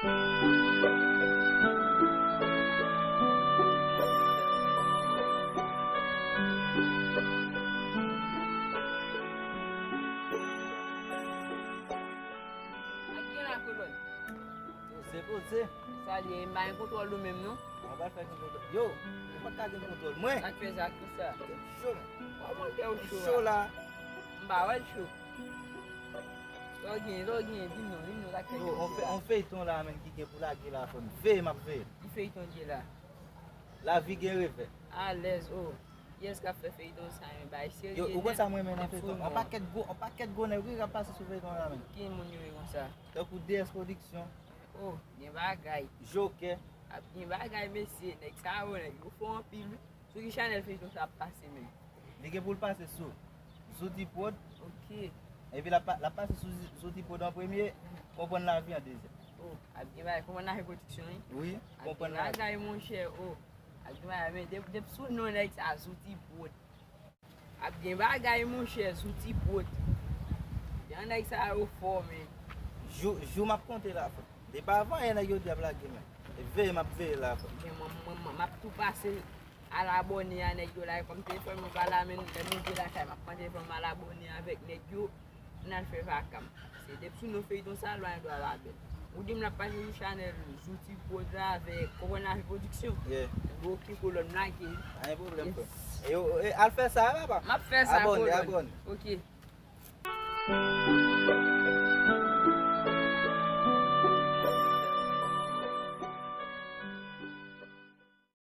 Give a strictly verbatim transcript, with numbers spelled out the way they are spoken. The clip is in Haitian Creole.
Ak gen la kolòn. Poze, poze. Sa li ye, m pa gen kontwòl ou menm non. Mwen pral fè gen kontwòl. Yo, ou pa ka gen kontwòl mwen. Sa k fè sa konsa? Cho, men. Kòman kè w cho? Cho la. M pa wè l cho. Sa w gen, sa w gen, di m non, di m non, sa k fè gen kontwòl la. Yo, on fè, on feyton la, menm ki gen pou lage la, fò m veye, m ap veye. Ki feyton ki la? Lavi gen revè. Alèz, oh. Kiyès k ap fè feyton sa, men bagay serye nèt. Yo, ou konn sa mwen renmen nan feyton? On pakèt gwo, on pakèt gwo nèg wi k ap pase sou feyton la, men. Ki moun yo ye konsa? Tankou D S Production. Oh, gen bagay. Jokè. Ap gen bagay, mesye. Nèg sa yo, nèg yo fò anpil, wi. Sou ki chanèl feyton sa ap pase menm? Li gen pou l pase sou Zouti Prod. Ok. Epi l ap pa-, l ap pase sou Zi-, Zouti Prod an premye, Konprann Lavi an dezyèm. Oh, ap gen bagay, Konprann Lavi Production, wi. Wi, Konprann Lavi. Ap gen bagay, monchè, oh. Ap gen bagay, men dep-, depi sou non nèg sa, Zouti Prod. Ap gen bagay, monchè, Zouti Prod. Jan nèg sa yo fò, men. Jou, jou m ap konte la, frè. Depi avan yè nèg yo di ap lage, men. E veye m ap veye la, frè. Men mwen, mwen, mwen, m ap tou pase al abòne a nèg yo la, kòm telefòn mwen pa la, men lè m rive lakay, m ap pran telefòn m al abòne avèk nèg yo, n al fè vakam. Se depi sou non feyton sa, lwa gen dwa pa bèl. Ou di m l ap pase sou chanèl Zouti Prod la avèk Konprann Lavi Production. Yeah. Enben, ok, kolòn, m lage. Pa gen pwoblèm, frè. Yes. E yo, e, al fè sa, papa. M ap fè sa, kolòn. Abòne, abòne. Ok.